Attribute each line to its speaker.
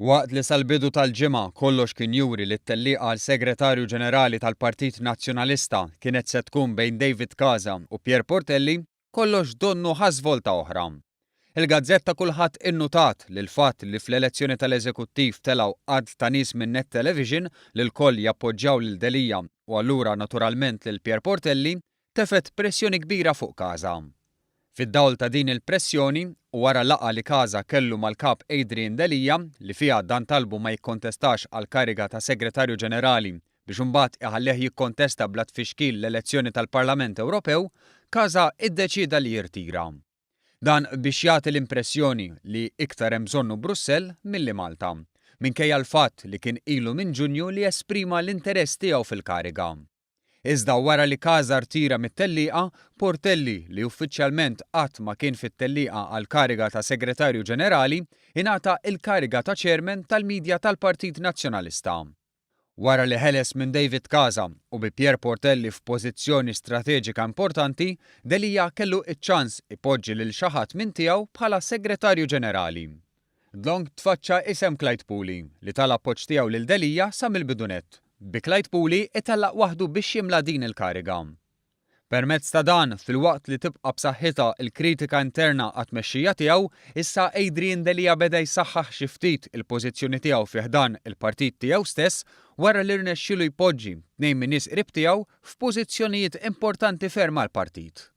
Speaker 1: Waqt li sal-bidu tal-ġimgħa kollox kien juri li t-tellieqa għal Segretarju Ġenerali tal-Partit Nazzjonalista kienet se tkun bejn David Casa u Pierre Portelli, kollox donnu ħa żvolta oħra. Il-gazzetta Kulħadd innutat li l-fatt li fl-elezzjoni tal-Eżekuttiv telgħu għadd ta' nies minn Net Television li lkoll jappoġġjaw lil Delia u allura naturalment lil Pierre Portelli, tefgħet pressjoni kbira fuq Casa. Fid-dawl ta' din il-pressjoni, u wara laqgħa li Casa kellu mal-Kap Adrian Delia, li fiha dan talbu ma jikkontestax għall-kariga ta' Segretarju Ġenerali biex imbagħad iħallih jikkontesta bla tfixkil l-elezzjoni tal-Parlament Ewropew, Casa iddeċieda li jirtira. Dan biex jagħti l-impressjoni li iktar hemm bżonnu Brussell milli Malta, minkejja l-fatt li kien ilu minn Ġunju li esprima l-interess tiegħu fil-kariga. Iżda wara li Casa rtira mit-tellieqa, Portelli, li uffiċjalment qatt ma kien fit-tellieqa għall-kariga ta' Segretarju Ġenerali, ingħata l-kariga ta' Chairman tal-Media tal-Partit Nazzjonalista. Wara li ħeles minn David Casa u bi Pierre Portelli f'pożizzjoni strateġika importanti, Delia kellu ċ-ċans ipoġġi lil xi ħadd minn tiegħu bħala Segretarju Ġenerali. Dlonk tfaċċa isem Clyde Puli, li ta l-appoġġ tiegħu lil Delia sa mill-bidu nett, bi Clyde Puli itellaq waħdu biex jimla din il-kariga. Permezz ta' dan, filwaqt li tibqa' b'saħħitha l-kritika interna għat-tmexxija tiegħu, issa Adrian Delia beda jsaħħaħ xi ftit il-pożizzjoni tiegħu fi ħdan il-partit tiegħu stess wara li rnexxielu jpoġġi tnejn min-nies qrib tiegħu f'pożizzjonijiet importanti ferm għall-partit.